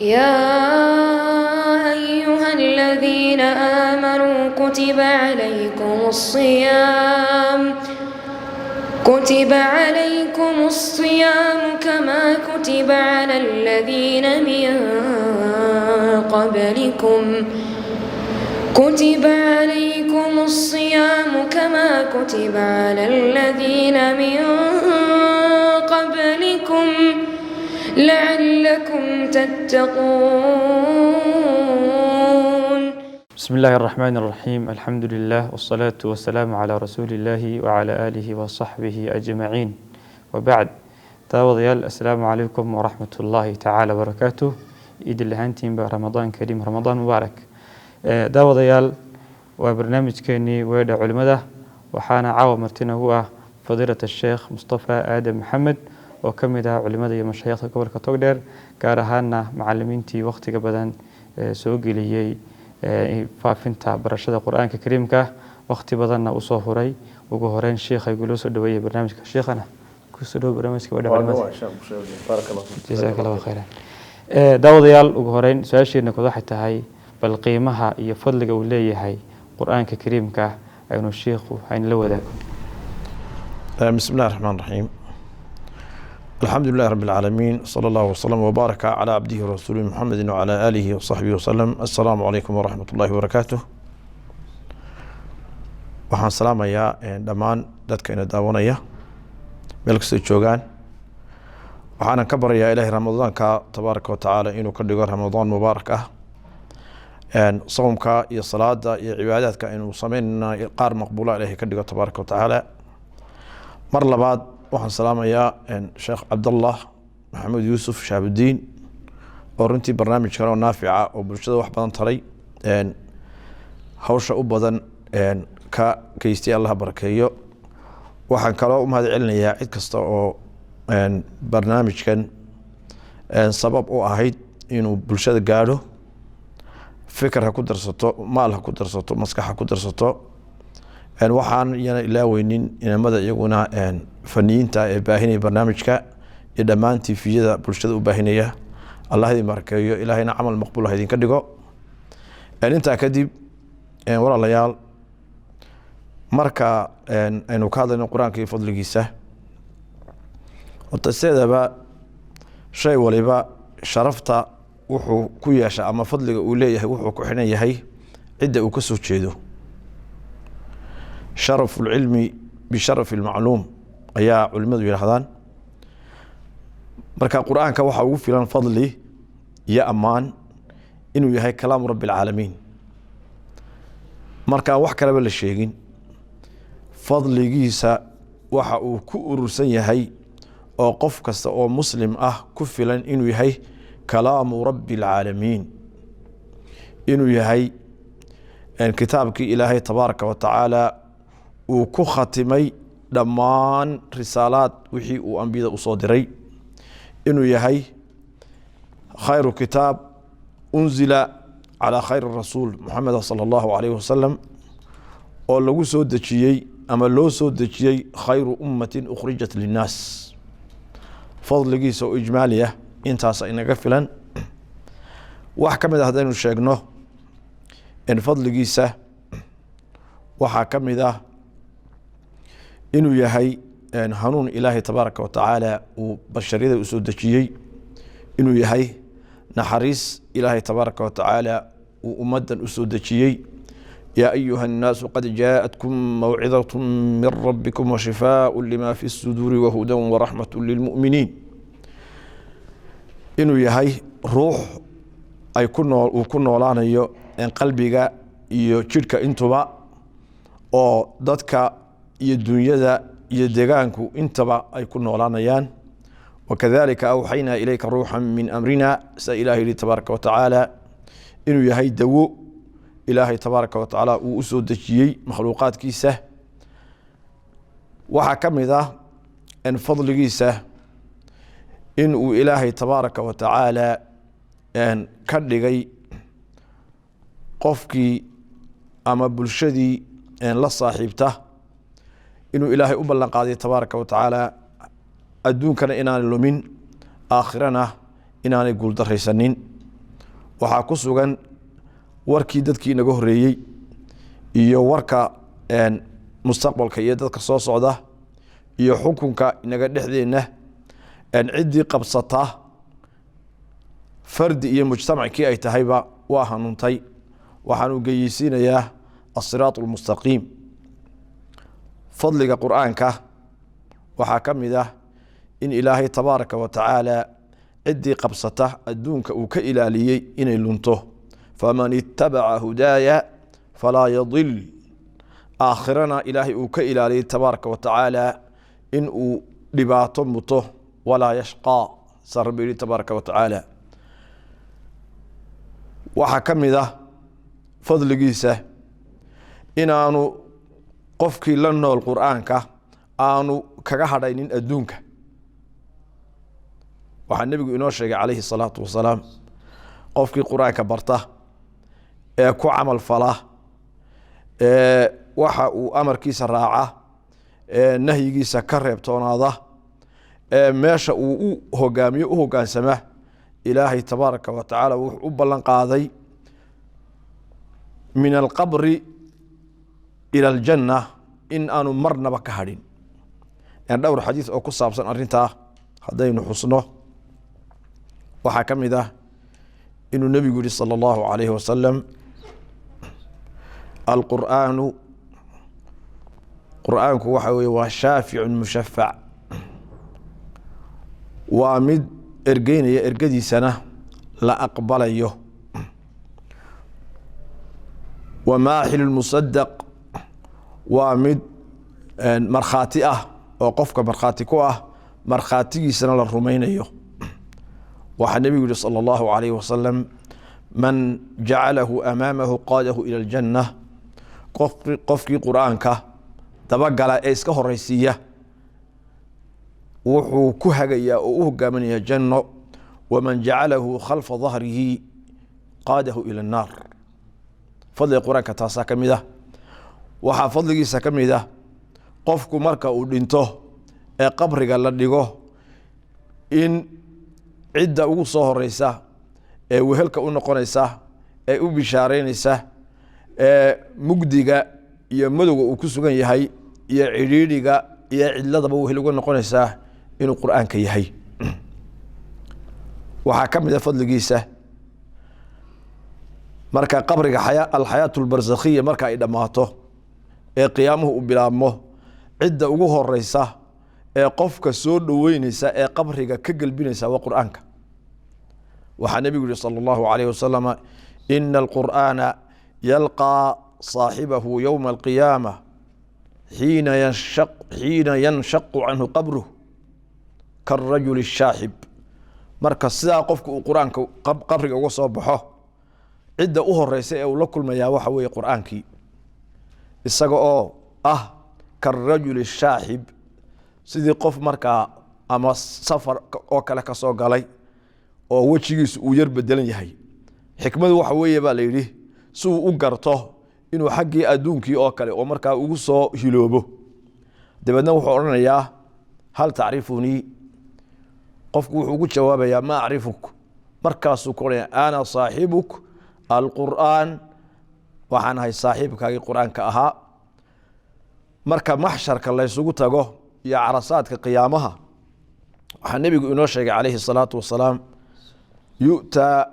يا أيها الذين آمنوا كتب عليكم الصيام كتب عليكم الصيام كما كتب على الذين من قبلكم كتب عليكم الصيام كما كتب على الذين من قبلكم لعلكم تتقون. بسم الله الرحمن الرحيم، الحمد لله والصلاة والسلام على رسول الله وعلى آله وصحبه أجمعين، وبعد. Daawadayaal، السلام عليكم ورحمة الله تعالى وبركاته. Idil ahaantiinba رمضان كريم، رمضان مبارك. Daawadayaal، waa barnaamijkeenii Weedha Culimada، waxaana caawa marti noogu ah Fadiilat Sheekh Mustafa Aadam Maxamed oo ka mid ah culimada iyo mashaayikhda gobolka Togdheer، gaar ahaana macalimiintii wakhtiga badan soo geliyey faafinta barashada Qur-aanka Kariimka، wakhti badanna usoo huray. Ugu horeyn sheikha igula soo dhaweeyay barnaamijka. Sheikhana kusoo dhawo barnaamijka Weedha Culimada. جزاك الله خيرا. Daawadayaal، ugu horeyn su-aasheena kood waxay tahay bal qiimaha iyo fadliga uu leeyahay Qur-aanka Kariimka aynu shiikhu aynala wadaago. بسم الله الرحمن الرحيم، الحمد لله رب العالمين، صلى الله وسلم وبارك على عبده ورسوله محمد وعلى آله وصحبه وسلم. السلام عليكم ورحمة الله وبركاته. Waxaan salaamayaa dhammaan dadka ina daawanaya meel kastay joogaan. Waxaanan ka baryayaa Ilahay Ramadaanka تبارك وتعالى inuu ka dhigo Ramadaan mubaarak ah. Sawmka iyo salaada iyo cibaadaadka aynu sameynana qaar maqbuula Ilahay ka dhigo تبارك وتعالى. Mar labaad waxaan salaamayaa Sheekh Cabdallah Maxamed Yuusuf Shaabudiin oo runtii barnaamijkan oo naafica oo bulshada wax badan taray hawsha u badan ka geystay. Allah barakeeyo. Waxaan kaloo u mahad celinayaa cid kasta oo barnaamijkan sabab u ahayd inuu bulshada gaadho. Fikir ha ku darsato, maal ha ku darsato, maskax ha ku darsato. Waxaan iyana ilaaweynin inamada iyaguna faniyiinta ee baahinaya barnaamijka iyo dhammaan TV-yada bulshada u baahinaya. Allah idin barakeeyo, Ilaahayna camal maqbuul ha idinka dhigo. Intaa kadib, walaalayaal, marka aynu ka hadlayno Qur-aanka iyo fadligiisa, horta sideedaba shay waliba sharafta wuxuu ku yeesha ama fadliga uu leeyahay wuxuu ku xidhan yahay cidda uu ka soo jeedo. شرف العلم بشرف المعلوم ayaa culimadu yidhahdaan. Marka Qur-aanka waxaa ugu filan fadli iyo ammaan inuu yahay كلام رب العالمين. Markaan wax kaleba la sheegin, fadligiisa waxa uu ku urursan yahay oo qof kasta oo Muslim ah ku filan inuu yahay كلام رب العالمين، inuu yahay kitaabkii Ilaahay تبارك وتعالى uu ku khatimay dhammaan risaalaad wixii uu ambiyada usoo diray، inuu yahay خير كتاب أنزل على خير رسول محمد صلى الله عليه وسلم، oo lagu soo dejiyey ama loo soo dejiyey خير أمة أخرجت للناس. Fadligiisa oo ijmaali ah intaas inaga filan. Wax ka mid ah haddaynu sheegno in fadligiisa, waxaa ka mid ah inuu yahay hanuun Ilaahay تبارك وتعالى uu bashariyada usoo dejiyey، inuu yahay naxariis Ilaahay تبارك وتعالى uu ummaddan usoo dejiyey. يا أيها الناس قد جاءتكم موعظة من ربكم وشفاء لما في الصدور وهدى ورحمة للمؤمنين. Inuu yahay ruux ay ku noo uu ku noolaanayo qalbiga iyo jidhka intuba، oo dadka iyo dunyada iyo deegaanku intaba ay ku noolaanayaan. وكذلك أوحينا إليك روحا من أمرنا، sida Ilahay yihi تبارك وتعالى. Inuu yahay dawo Ilaahay تبارك وتعالى uu usoo dejiyey makhluuqaadkiisa. Waxaa ka mid ah fadligiisa in uu Ilaahay تبارك وتعالى ka dhigay qofkii ama bulshadii la saaxiibta inuu Ilaahay u ballan qaaday تبارك وتعالى adduunkana inaanay lumin، aakhirana inaanay guuldaraysanin. Waxaa ku sugan warkii dadkii inaga horeeyey iyo warka mustaqbalka iyo dadka soo socda iyo xukunka inaga dhexdeenna. Ciddii qabsata, fardi iyo mujtamackii ay tahayba, waa hanuuntay, waxaanu geyeysiinayaa asiraat almustaqiim. Fadliga Qur'aanka waxaa ka mid ah in Ilaahay tabaaraka wa tacaala ciddii qabsata adduunka uu ka ilaaliyey inay lunto: "Faman itabaca hudaaya falaa yadil." Aakhirana Ilaahay uu ka ilaaliyey tabaaraka wa tacaala in uu dhibaato muto: "Walaa yashqaa," saa Rabbi yihi tabaaraka wa tacaala. Waxaa ka mid ah fadligiisa inaanu qofkii la nool Qur'aanka aanu kaga hadhaynin adduunka. Waxaa Nebigu inoo sheegay calayhi salaatu wasalaam, qofkii Qur-aanka barta ee ku camal fala, ee waxa uu amarkiisa raaca, ee nahyigiisa ka reebtoonaada, ee meesha uu u hogaamiyo u hogaansama, Ilaahay tabaaraka wa tacaala wuxuu u ballan qaaday min alqabri ila aljanna in aanu marnaba ka hadhin. Dhowr xadiis oo ku saabsan arrintaa haddaynu xusno, waxaa ka mid ah inuu Nebigu yihi sala allahu alayhi wasalam: "Alqur'aanu", Qur'aanku waxa weye, waa "shaaficun mushafac", waa mid ergeynaya, ergadiisana la aqbalayo; wa maaxilu musadaq, waa mid markhaati ah oo qofka markhaati ku ah, markhaatigiisana la rumaynayo. Waxaa Nebigu yihi sala allahu alayhi wasalam: "Man jacalahu amaamahu qaadahu ila aljanna." Qofkii Qur'aanka dabagala ee iska horeysiiya wuxuu ku hagayaa oo u hogaaminaya janno. "Waman jacalahu khalfa dahrihi qaadahu ila annaar." Fadliga Qur-aanka taasaa ka mid ah. Waxaa fadligiisa ka mid ah qofku marka uu dhinto ee qabriga la dhigo in cidda ugu soo horeysa ee wehelka u noqonaysa ee u bishaareynaysa ee mugdiga iyo madowga uu ku sugan yahay iyo cidhiidhiga iyo cidladaba wehel uga noqonaysaa inuu Qur'aanka yahay. Waxaa ka mid a fadligiisa, marka qabriga alxayaat albarsakhiya marka ay dhammaato ee qiyaamuhu uu bilaabmo, cidda ugu horeysa ee qofka soo dhoweyneysa ee qabriga ka gelbinaysa waa Qur'aanka. Waxaa Nebigu yihi sala allahu alayh wasalama: "Ina alqur'aana yalqaa saaxibahu yowma alqiyaama xiina yanshaqu canhu qabruh karajuli shaaxib." Marka sidaa qofku uu Qur-aanka qabriga uga soo baxo, cidda u horeysa ee uu la kulmayaa waxa weeye Qur-aankii, isaga oo ah karajuli shaaxib, sidii qof markaa ama safar oo kale ka soo galay oo wejigiisu uu yar bedelan yahay. Xikmadu waxa weeye, baa la yidhi, si uu u garto inuu xaggii adduunkii oo kale oo markaa ugu soo hiloobo. Dabeedna wuxuu odhanayaa: "Hal tacrifunii?" Qofku wuxuu ugu jawaabayaa: "Ma acrifuk." Markaasuu ku odhanaya: "Ana saaxibuk alqur'aan, waxaan ahay saaxiibkaagii Qur-aanka ahaa." Marka maxsharka laysugu tago iyo carasaadka qiyaamaha, waxaa Nebigu inoo sheegay calayhi الsalaatu wasalaam: "Yu'taa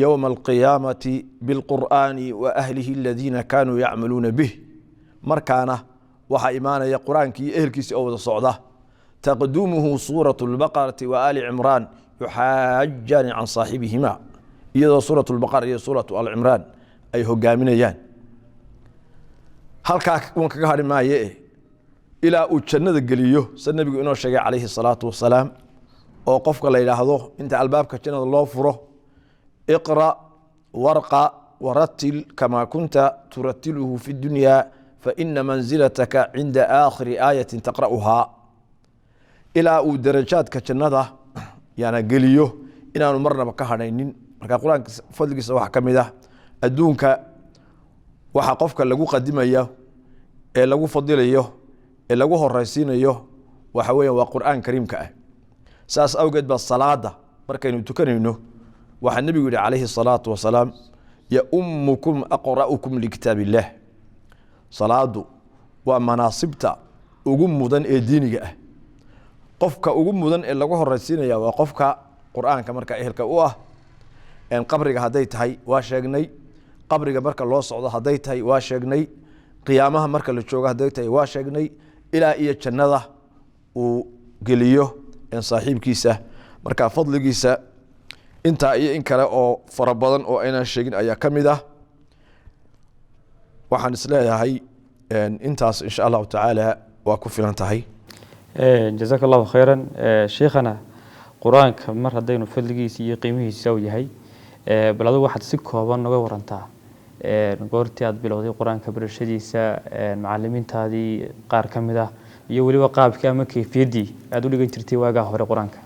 yowma alqiyaamati bilqur'aani wa ahlihi aladiina kaanuu yacmaluuna bih." Markaana waxaa imaanaya Qur-aankii iyo ehelkiisii oo wada socda: "Taqdumuhu suuraة اlbaqarati wa ali cimraan yuxaajaani can saaxibihima", iyadoo suuraة اlbaqara iyo suuratu alcimraan ay hogaaminayaan. Halkaa uun kaga hadhi maaye ilaa uu jannada geliyo, sida Nebigu inoo sheegay calayhi الsalaatu wasalaam, oo qofka la yidhaahdo inta albaabka jannada loo furo: "Iqra warqa waratil kama kunta turatiluhu fi dunya, faina manzilataka cinda aakhiri aayatin taqra'uhaa", ilaa uu darajaadka jannada yaana geliyo inaanu marnaba ka hadhaynin. Marka Qur-aanka fadligiisa waxaa ka mid ah, adduunka waxaa qofka lagu qadimaya ee lagu fadilayo ee lagu horeysiinayo waxa weya waa Qur'aan kariimka ah. Saas awgeed baa salaada markaynu tukanayno Waxaa Nebigu yihi calayhi الsalaatu wasalaam: "Yaumukum aqra'ukum likitaab illaah." Salaadu waa manaasibta ugu mudan ee diiniga ah. Qofka ugu mudan ee lagu horeysiinaya waa qofka Qur'aanka marka ehelka u ah. Qabriga hadday tahay waa sheegnay, qabriga marka loo socdo hadday tahay waa sheegnay, qiyaamaha marka la joogo hadday tahay waa sheegnay, ilaa iyo jannada uu geliyo saaxiibkiisa. Marka fadligiisa intaa iyo in kale oo fara badan oo aynaan sheegin ayaa ka mid ah. Waxaan isleeyahay intaas insha Allahu tacaala waa ku filan tahay. Jazaaka Allahu khayran, sheikhana. Qur-aanka mar haddaynu fadligiisa iyo qiimihiisa uu yahay, bal adigu waxaad si kooban noga warantaa goortii aad bilowday Qur-aanka barashadiisa, macalimiintaadii qaar ka mid ah, iyo weliba qaabkii ama kayfiyaddii aad u dhigan jirtay waagaa hore Qur-aanka.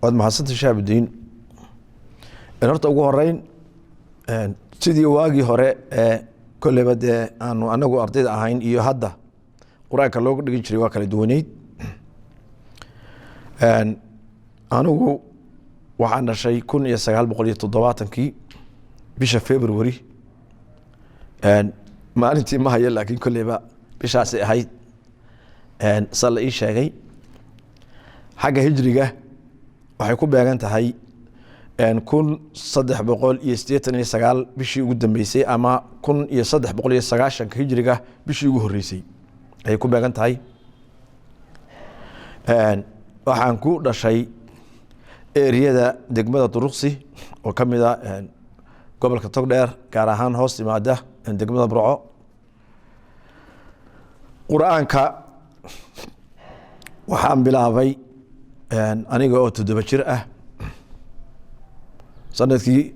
Waad mahadsantay, Shaabudiin. Horta ugu horeyn, sidii waagii hore ee kolleyba dee aanu anagu ardayda ahayn iyo hadda Qur-aanka looga dhigan jiray waa kala duwaneyd. Anigu waxaan dhashay 1970-kii bisha February. Maalintii ma hayo, laakiin kolleyba bishaasay ahayd sa la ii sheegay. Xagga hijriga waxay ku beegan tahay 1389 bishii ugu dambeysay ama 1390-ka hijriga bishii ugu horeysay ayay ku beegan tahay. Waxaan ku dhashay eriyada degmada Duruqsi oo ka mid a gobolka Togdheer, gaar ahaan hoos timaada degmada Burco. Qur-aanka waxaan bilaabay aniga oo 7 jir ah, sanadkii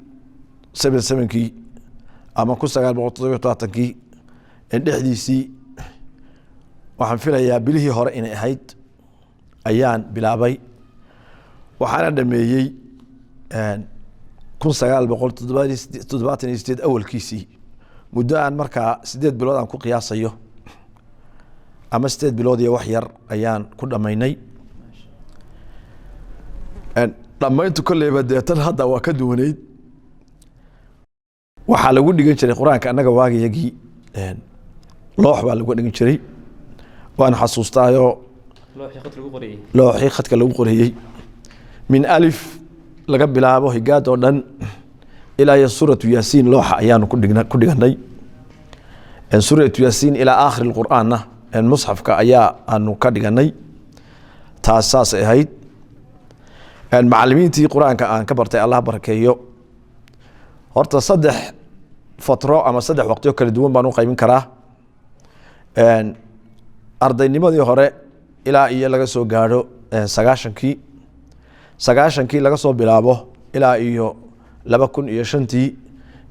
77-kii ama 1977-kii dhexdiisii. Waxaan filayaa bilihii hore inay ahayd ayaan bilaabay, waxaana dhameeyey 1978 awalkiisii, muddo aan markaa 8 bilood aan ku qiyaasayo ama 8 bilood iyo wax yar ayaan ku dhamaynay. Dhammayntu kolleyba dee tan hadda waa ka duwaneyd. Waxaa lagu dhigan jiray Qur-aanka annaga waagayagii loox baa lagu dhigan jiray, waan xasuustaayo. Looxii khadka lagu qorayey, min alif laga bilaabo higaad oo dhan ilaa iyo Suuratu Yaasiin looxa ayaanu ku dhiganay. Suuratu Yaasiin ilaa aakhiri qur'aanna musxafka ayaa aanu ka dhiganay. Taas saasay ahayd. Macalimiintii Qur-aanka aan ka bartay, Allah barakeeyo. Horta saddex fatro ama saddex waqtiyo kala duwan baan u qaybin karaa: ardaynimadii hore ilaa iyo laga soo gaadho 90-kii, 90-kii laga soo bilaabo ilaa iyo 2005-tii,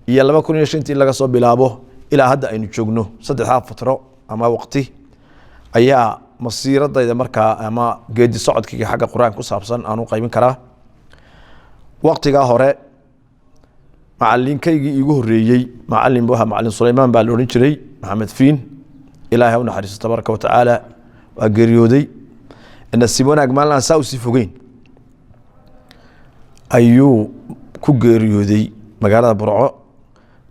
iyo 2005-tii laga soo bilaabo ilaa hadda aynu joogno. Saddexdaa fatro ama waqti ayaa masiiradayda markaa ama geedi socodkayga xagga Qur-aanka ku saabsan aan u qaybin karaa. Waqtigaa hore macalinkaygii iigu horeeyey macalin buu ahaa, Macalin Sulaymaan baa la odhan jiray, Maxamed Fiin, Ilaahay ha u naxariisto tabaaraka wa tacaala. Waa geeriyooday. Nasiib wanaag maalin aan saa usii fogeyn ayuu ku geeriyooday magaalada Burco.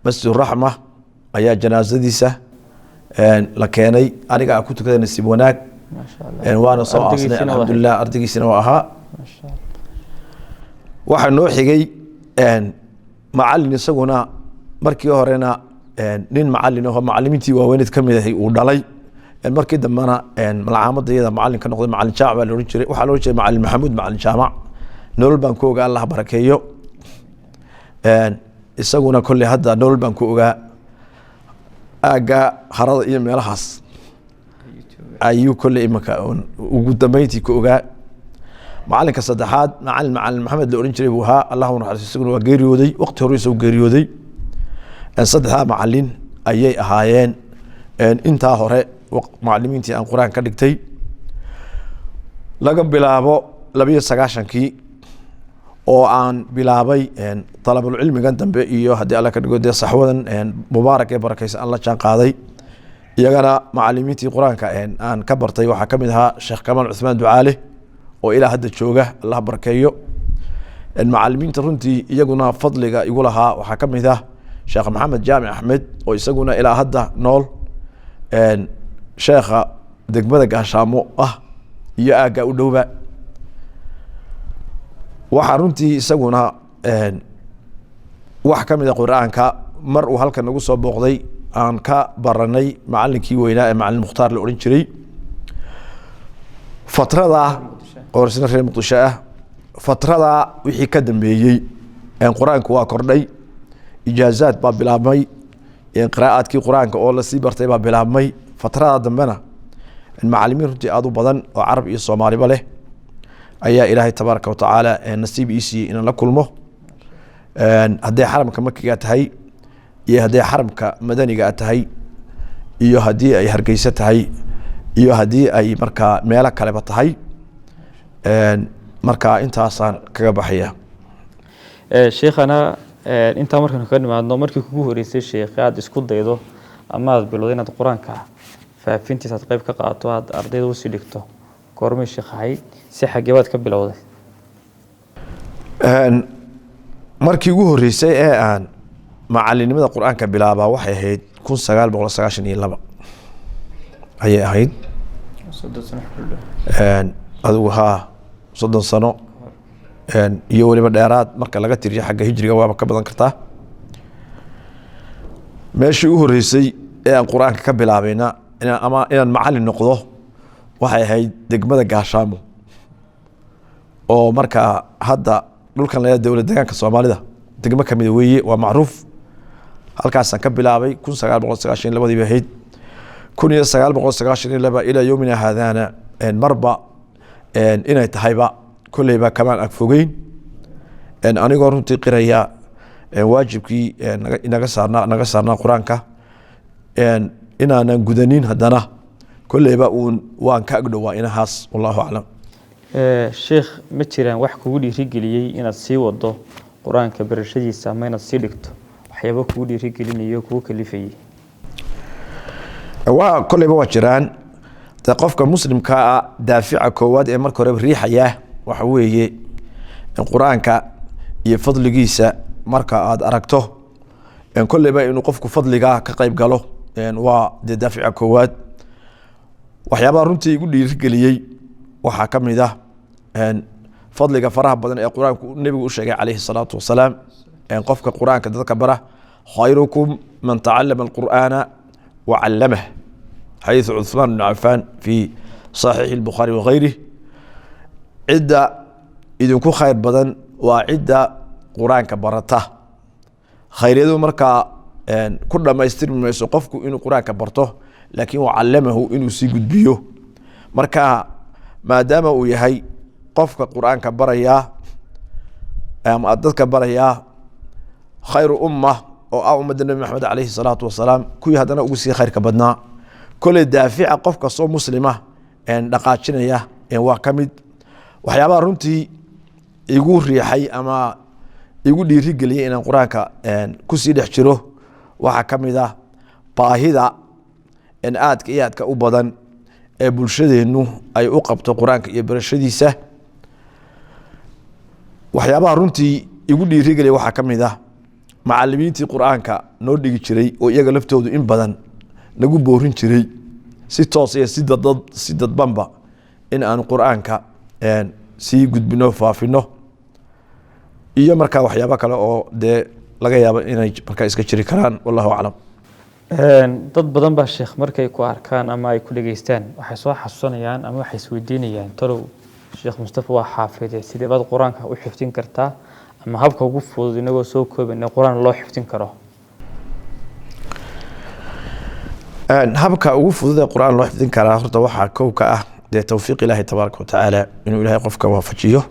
Masjid Raxma ayaa janaasadiisa la keenay. Aniga aan ku tukaday, nasiib wanaag, waana soo aasnay, alxamdulilah. Ardaygiisina waa ahaa. Waxaa noo xigay macalin isaguna markii horena nin macalin aho macalimiintii waaweyneed ka mid ahay uu dhalay, markii dambena malcaamadda iyada macalin ka noqday. Macalin Jaamac baa la odhan jiray. Waxaa la odhan jiray Macalin Maxamuud Macalin Jaamac. Nolol baan ku ogaa, Allah barakeeyo. Isaguna kolley hadda nolol baan ku ogaa, aagga harada iyo meelahaas ayuu kolley imanka ugu dambeyntii ku ogaa. Macalinka saddexaad macalin Maxamed la odhan jiray buu ahaa, Allah u naxariisto. Isaguna waa geeriyooday, waqti hore isagu geeriyooday. Saddexdaa macalin ayay ahaayeen intaa hore macalimiintii aan Qur-aan ka dhigtay. Laga bilaabo 92-kii oo aan bilaabay dalabulcilmigan dambe iyo haddii Alla ka dhigo dee saxwadan mubaarak ee barakeysan aan la jaan qaaday, iyagana macalimiintii Qur-aanka aan ka bartay waxaa ka mid ahaa Sheekh Kamaal Cuthmaan Ducaale oo ilaa hadda jooga, Allah barakeeyo. Macalimiinta runtii iyaguna fadliga igu lahaa waxaa ka mid ah Sheekh Maxamed Jaamic Axmed, oo isaguna ilaa hadda nool, sheekha degmada Gaashaamo ah iyo aagga u dhowba. Waxaa runtii isaguna wax ka mid a Qur-aanka mar uu halkan nagu soo booqday aan ka baranay macalinkii weynaa ee Macalin Mukhtaar la odhan jiray fatrada, oo isna reer Muqdisho ah. Fatrada wixii ka dambeeyey Qur-aanku waa kordhay, ijaazaad baa bilaabmay, qiraa'aadkii Qur-aanka oo lasii bartay baa bilaabmay. Fatrada dambena macalimiin runtii aada u badan oo Carab iyo Soomaaliba leh ayaa Ilaahay tabaaraka watacaala nasiib ii siiyey inaan la kulmo, hadday xaramka Makiga tahay iyo hadday xaramka madaniga tahay iyo haddii ay Hargeysa tahay iyo haddii ay markaa meelo kaleba tahay. Marka intaasaan kaga baxaya. Sheekhana, intaa markaanu kaga nimaadno, markii kugu horeysay, sheekh, aad isku daydo ama aad bilowdo inaad Qur-aanka faafintiisa aad qayb ka qaadato, aad ardayda usii dhigto, goormay, sheekh, ahayd? Si xaggee baad ka bilowday? Markii ugu horeysay ee aan macalinimada Qur-aanka bilaabaa waxay ahayd 1992 ayay ahayd. 30 sano ku dhow. Adigu haa, 30 sano iyo weliba dheeraad marka laga tiriyo xagga hijriga, waaba ka badan kartaa. Meeshii u horeysay ee aan Qur-aanka ka bilaabayna ama inaan macalin noqdo waxay ahayd degmada Gaashaamo, oo markaa hadda dhulkan la dowlad deegaanka Soomaalida degmo kamida weeye, waa macruuf. Halkaasaan ka bilaabay 1992-dii bay ahayd. 1992 ilaa yowmina haadaana marba inay tahayba kolleyba kamaan ag fogeyn, anigoo runtii qiraya waajibkii inaga saarnaa, naga saarnaa Qur-aanka inaanan gudanin, haddana kolleyba uun waan ka agdhowaa inahaas, wallahu aclam. Sheekh, ma jiraan wax kugu dhiirigeliyey inaad sii wado Qur-aanka barashadiisa ama inaad sii dhigto, waxyaabo kugu dhiirigelinayo, kugu kalifayey? Waa kolleyba waa jiraan. De qofka muslimka ah daafica koowaad ee marka horeba riixaya waxa weeye in Qur-aanka iyo fadligiisa marka aad aragto, kolleyba inuu qofku fadligaa ka qayb galo waa dee daafica koowaad. Waxyaabaha runtii igu dhiirigeliyey waxaa ka mid ah fadliga faraha badan ee Qur-aanku nebigu u sheegay calayhi salaatu wasalaam, qofka Qur-aanka dadka bara, khayrukum man tacalama alqur'aana wa callamah, xadiiث Cuثmaan bn Cafaan fi صaxiixi الBukhaari wagayrih. Cidda idinku khayr badan waa cidda Qur-aanka barata. Khayryadu markaa ku dhamaystirmi mayso qofku inuu Qur-aanka barto, laakiin wacalamahu, inuu sii gudbiyo. Marka maadaama uu yahay qofka Qur-aanka barayaa ama dadka barayaa khayru umma, oo ah ummadda Nebi Maxamed calayhi salaatu wasalaam kuwii haddana ugu sii khayrka badnaa, koley daafica qof kastoo muslima dhaqaajinaya waa ka mid waxyaabaha runtii igu riixay ama igu dhiirigeliyey inaan Qur-aanka kusii dhex jiro. Waxaa ka mid ah baahida aadka iyo aadka u badan ee bulshadeennu ay u qabto Qur-aanka iyo barashadiisa. Waxyaabaha runtii igu dhiirigeliya waxaa ka mid ah macalimiintii Qur-aanka noo dhigi jiray, oo iyaga laftoodu in badan nagu boorin jiray si toos iyo si dadad si dadbanba in aanu Qur-aanka sii gudbino, faafino, iyo markaa waxyaabo kale oo dee laga yaabo inay markaa iska jiri karaan, wallahu aclam. Dad badan baa, sheekh, markay ku arkaan ama ay ku dhageystaan waxay soo xasuusanayaan ama waxay isweydiinayaan: talow Sheekh Mustafa waa xaafide, sidee baad Qur-aanka u xifdin kartaa, ama habka ugu fudud, inagoo soo koobayna, Qur-aan loo xifdin karo? Habka ugu fudud ee Qur-aan loo xifdin karaa horta waxaa kow ka ah dee towfiiq Ilaahay tabaaraka watacaala, inuu Ilaahay qofka waafajiyo.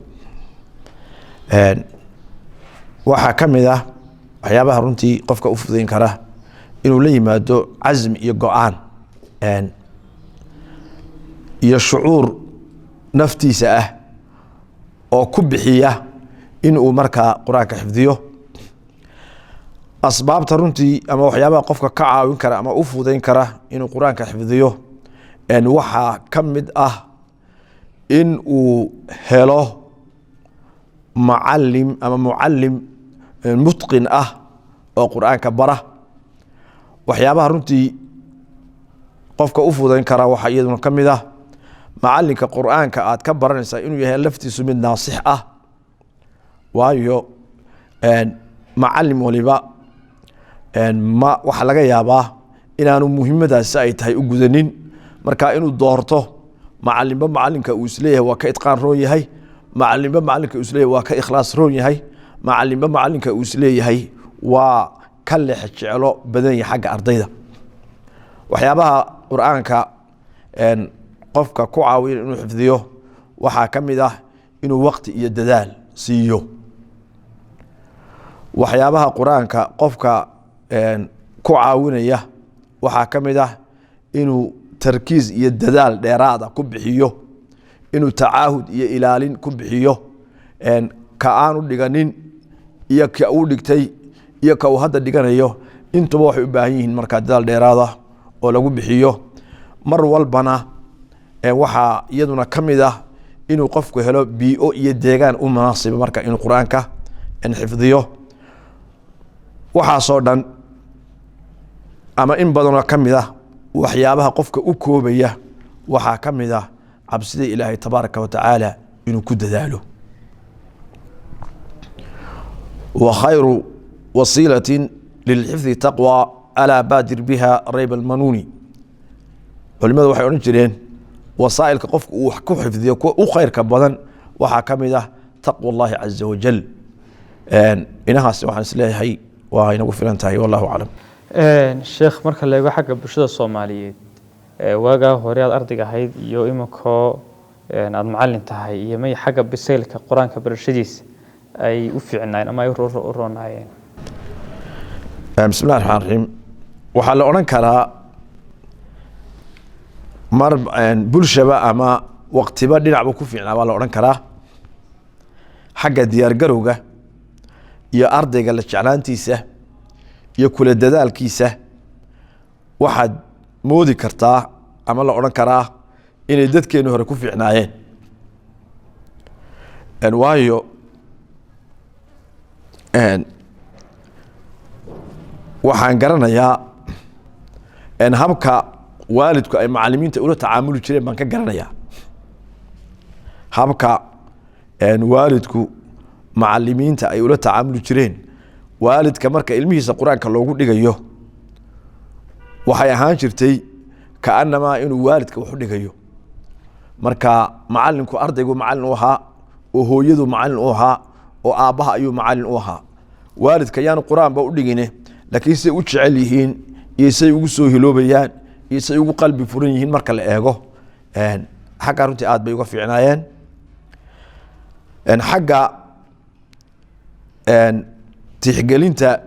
Waxaa ka mid ah waxyaabaha runtii qofka u fududeyn kara inuu la yimaado casmi iyo go-aan iyo shucuur naftiisa ah oo ku bixiya in uu markaa Qur-aanka xifdiyo. Asbaabta runtii ama waxyaabaha qofka ka caawin kara ama u fududeyn kara inuu Qur-aanka xifdiyo waxaa ka mid ah in uu helo Macalim ama mucalim mutqin ah oo Qur-aanka bara. Waxyaabaha runtii qofka u fudayn karaa waxaa iyaduna ka mid ah macalinka Qur-aanka aad ka baranaysaa inuu yahay laftiisu mid naasix ah, waayo macalim waliba ma waxaa laga yaabaa inaanu muhiimadaasi ay tahay u gudanin. Marka inuu doorto macalinba macalinka uu isleeyahay waa ka itqaan roon yahay, macalinba macalinka uu isleeyahay waa ka ikhlaas roon yahay, macalinba macalinka uu isleeyahay waa ka leex jeclo badan yahay xagga ardayda. Waxyaabaha Qur-aanka qofka ku caawiya inuu xifdiyo waxaa ka mid ah inuu waqti iyo dadaal siiyo. Waxyaabaha Qur-aanka qofka ku caawinaya waxaa ka mid ah inuu tarkiis iyo dadaal dheeraada ku bixiyo, inuu tacaahud iyo ilaalin ku bixiyo, ka aanu dhiganin iyo ka uu dhigtay iyo ka uu hadda dhiganayo, intuba waxay u baahan yihiin markaa dadaal dheeraada oo lagu bixiyo mar walbana. Waxaa iyaduna ka mid ah inuu qofku helo biio iyo deegaan u munaasiba marka inuu Qur-aanka xifdiyo. Waxaasoo dhan ama in badanoo ka mid ah waxyaabaha qofka u koobaya waxaa ka mid ah cabsida Ilaahay tabaaraka wa tacaala inuu ku dadaalo. Wa khayru wasiilatin lilxifdi taqwa, alaa baadir biha rayb almanuuni. Culimadu waxay odhan jireen wasaa'ilka qofku uu wax ku xifdiyo kuwa u khayrka badan waxaa ka mid ah taqwa Allahi caza wajal. Inahaas waxaan isleeyahay waa inagu filan tahay, wallahu aclam. Sheekh, marka la eego xagga bulshada Soomaaliyeed, waagaa hore aad ardayga ahayd iyo iminkoo aada macalin tahay, iyo may xagga bisaylka Qur-aanka barashadiisa ay u fiicnaayeen ama ay u roonaayeen? Bismi llahi raxmaan raxiim. Waxaa la odhan karaa mar bulshaba ama waqtiba dhinacba ku fiicnaa baa la odhan karaa. Xagga diyaargarowga iyo ardayga la jeclaantiisa iyo kula dadaalkiisa waxaad moodi kartaa ama la odhan karaa inay dadkeenu hore ku fiicnaayeen, waayo waxaan garanayaa habka waalidku ay macalimiinta ula tacaamuli jireen baan ka garanayaa. Habka waalidku macalimiinta ay ula tacaamuli jireen, waalidka marka ilmihiisa Qur-aanka loogu dhigayo waxay ahaan jirtay kaanamaa inuu waalidka wax u dhigayo. Marka macalinku ardaygu macalin u ahaa, oo hooyadu macalin u ahaa, oo aabbaha ayuu macalin u ahaa. Waalidka yaanu Qur-aanba u dhigine, laakiin siday u jecel yihiin iyo say ugu soo hiloobayaan iyo say ugu qalbi furan yihiin marka la eego, xagga runtii aad bay uga fiicnaayeen. Xagga tixgelinta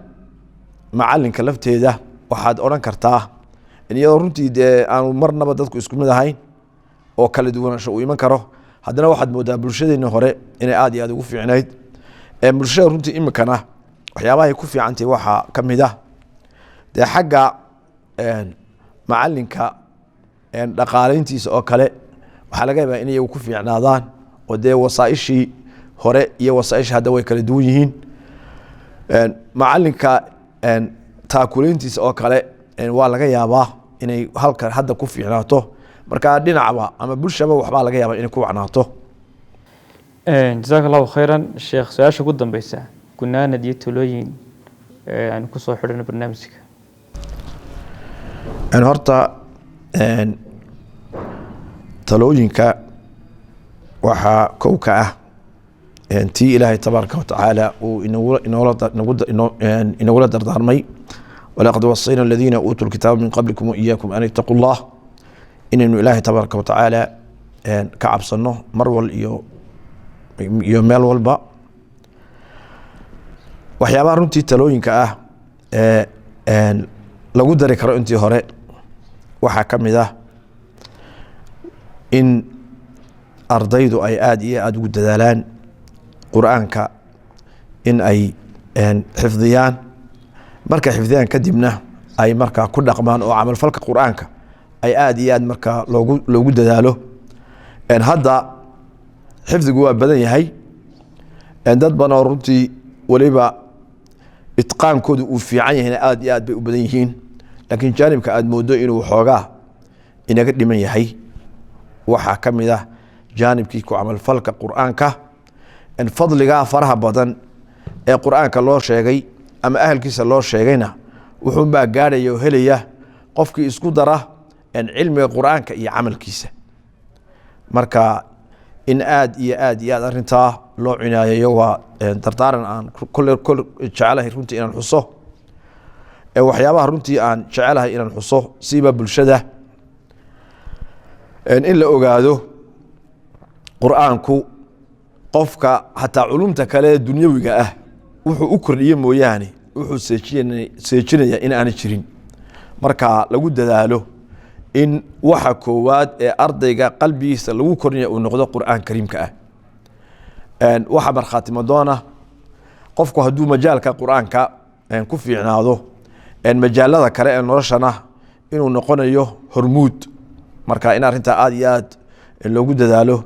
macalinka lafteeda waxaad odhan kartaa, iyadoo runtii dee aanu marnaba dadku isku mid ahayn oo kala duwanaansho uu iman karo, haddana waxaad moodaa bulshadeeni hore inay aad iyo aad ugu fiicnayd. Bulshada runtii iminkana waxyaabahay ku fiicantahay waxaa ka mid ah dee xagga macalinka dhaqaaleyntiisa oo kale, waxaa laga yaabaa in iyagu ku fiicnaadaan, oo dee wasaaishii hore iyo wasaaishii hadda way kala duwan yihiin. Macalinka taakuleyntiisa oo kale waa laga yaabaa inay halkan hadda ku fiicnaato. Marka dhinacba ama bulshaba waxbaa laga yaabaa inay ku wacnaato. Jazaaka Allahu khayran, sheekh. Su-aasha ugu dambeysa, gunaanad iyo talooyin aynu kusoo xidhano barnaamijka. Horta talooyinka waxaa kow ka ah tii Ilaahay tabaaraka watacaala uu inagula dardaarmay: walaqad wasayna aladiina uutuu lkitaaba min qablikum waiyaakum an ittaquu llah. Inaynu Ilaahay tabaaraka watacaala ka cabsano mar wal iyo meel walba. Waxyaabaha runtii talooyinka ah ee lagu dari karo intii hore waxaa ka mid ah in ardaydu ay aada iyo aada ugu dadaalaan Qur-aanka in ay xifdiyaan, markay xifdiyaan kadibna ay markaa ku dhaqmaan, oo camalfalka Qur-aanka ay aada iyo aad markaa loogu dadaalo. Hadda xifdigu waa badan yahay. Dad badan oo runtii weliba itqaankoodu uu fiican yahayna aad iyo aad bay u badan yihiin, laakiin jaanibka aad moodo inuu xoogaa inaga dhiman yahay waxaa ka mid ah jaanibkii ku camalfalka Qur'aanka. Fadligaa faraha badan ee Qur'aanka loo sheegay ama ahalkiisa loo sheegayna wuxuunbaa gaadhaya oo helaya qofkii isku dara cilmiga Qur'aanka iyo camalkiisa. Marka in aad iyo aad iyo aad arrintaa loo cinaayeeyo waa dardaaran aan kole kol jecelahay runtii inaan xuso. Waxyaabaha runtii aan jecelahay inaan xuso siiba bulshada, in la ogaado Qur'aanku qofka xataa culumta kale ee dunyawiga ah wuxuu u kordhiye mooyaane wuxuu seejinaya in aanay jirin. Marka lagu dadaalo in waxa koowaad ee ardayga qalbigiisa lagu kordhinaya uu noqdo Qur'aan kariimka ah. Waxa markhaati madoona qofku hadduu majaalka Qur'aanka ku fiicnaado, majaalada kale ee noloshana inuu noqonayo hormuud. Marka in arrintaa aad iyo aad loogu dadaalo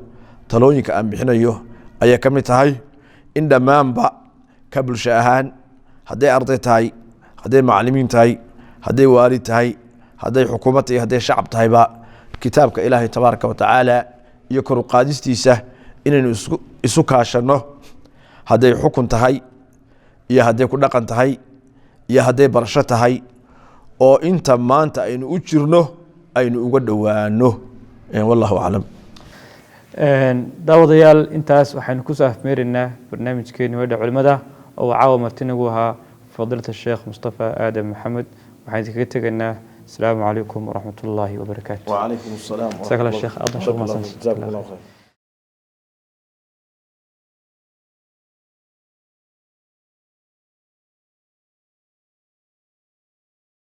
talooyinka aan bixinayo ayay ka mid tahay, in dhammaanba ka bulsho ahaan, hadday arday tahay, hadday macalimiin tahay, hadday waalid tahay, hadday xukuumad tahay, hadday shacab tahayba, kitaabka Ilaahay tabaaraka wa tacaala iyo kor u qaadistiisa inaynu isu kaashanno, hadday xukun tahay iyo hadday ku dhaqan tahay iyo hadday barasho tahay, oo inta maanta aynu u jirno aynu uga dhowaano. Wallahu aclam. Daawadayaal, intaas waxaynu kusoo afmeeraynaa barnaamijkeeni Weedha Culimada oo uu caawa martinagu ahaa fadiilata Sheekh Mustafa Aadam Maxamed. Waxaan idinkaga tegaynaa asalaamu calaykum waraxmat ullaahi wabarakaatu. وعليكم السلام. جزاك الله شيخ، أفضل شيخ. جزاكم الله خير.